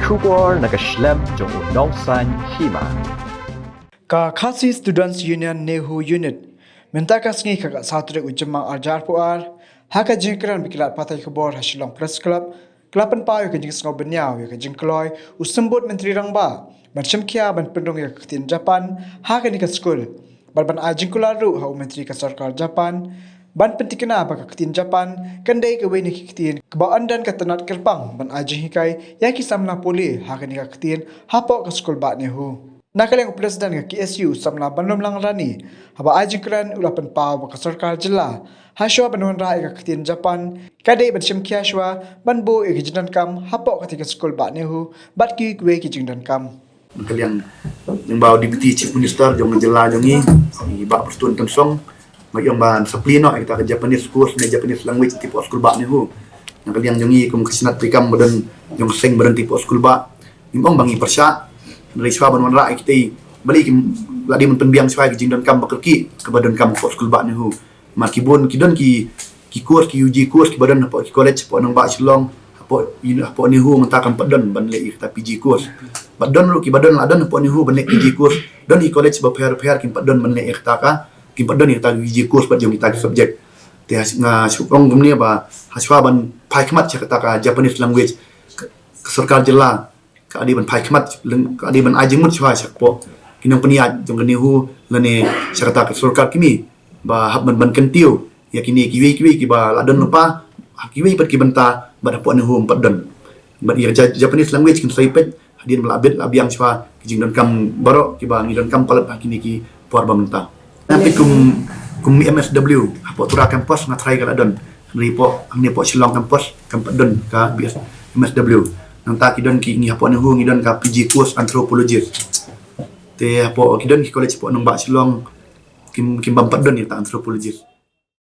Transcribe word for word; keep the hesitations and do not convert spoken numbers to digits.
Khubor na ka shlem jong u nongsan hima. Ka Khasi Students Union NEHU Unit mynta ka sngi ka ka saw tarik u Jymmang arhajar arphew ar, ha ka jingkren bad ki lad pathai khubor ha Shillong Press Club, ka la pynpaw ïa ka jingsngew bynñiaw ïa ka jingkloi u Symbud Myntri Rangbah ban shim khia ban pynrung ïa ka ktien Japan ha kane ka skul, bad ban ai jingkular ruh ha u Myntri ka sorkar Japan ban pyntikna ba ka ktien Japan kan dei kawei na ki ktien kaba yn don ka tnat kyrpang ban ai jinghikai ïa ki samla pule ha kane ka ktien hapoh ka skul bah NEHU. Na ka liang u President ka KSU u samla Banlum Langrani, haba ai jingkren u la pynpaw ba ka sorkar jylla ha shwa ban wanrah ïa ka ktien Japan ka dei ban shim khia shwa ban buh ïa ka jingdonkam hapoh kata ka skul bah NEHU bad kiwei kiwei ki jingdonkam. Na ka liang, lyngba u Deputy Chief Minister jong ka jylla jong ngi, i Bah Prestone Tynsong, nga ong ban supply noh ïa kata ka Japanese course ne Japanese language hapoh skul bah NEHU. Na ka liang jong ngi kum ka shnat treikam ba don jong ka seng ba don hapoh skul bah, ngim ong ba ngi pyrshah. Hynrei shwa ban wanrah ïa kita, balei kim lah dei ban pynbiang shwa ïa ka jingdonkam ba kyrkieh kaba donkam hapoh skul bah NEHU. Ma ki bun ki don ki, ki course, ki U G course kiba don hapoh ki college hapoh nongbah Shillong, hapoh uni-, hapoh NEHU mynta kam pat don ban leh ïa kata P G course. Bad don ruh kiba don, la don hapoh NEHU ban leh P G course, don ki college bapher bapher kim pat don ban leh ïa kata ka, kim pat don ïa kata P G course bad jong kita ki subject. Te ha, nga shu ong kumne ba ha shwa ban phai khmat sha kata ka Japanese language, ka, ka sorkar jylla ka dei ban phai khmat, leng-, ka dei ban ai jingmut shwa sha kpoh ki nongpynïaid jong ka NEHU lane sha kata ka sorkar kmie ba hap ban, ban kyntiew ïa kine kiwei kiwei kiba la don lypa ha kiwei pat ki bynta bad hapoh NEHU ym pat don. Bad ïa ka Ja-, Japanese language kan sa ïa peit hadien ba la bit la biang shwa ki jingdonkam baroh kiba ngi donkam palat ha kine ki por ba mynta. Nangta kum, kum M S W hapoh Tura campus nga tharai ka la don. Hynrei hapoh, hangne hapoh Shillong campus kam pat don ka B S, M S W. Nangta ki don ki, ngi hapoh NEHU ngi don ka P G course anthropologist. Te hapoh ki don ki college hapoh nongbah Shillong kim, kim bym pat don ïa kata anthropologist.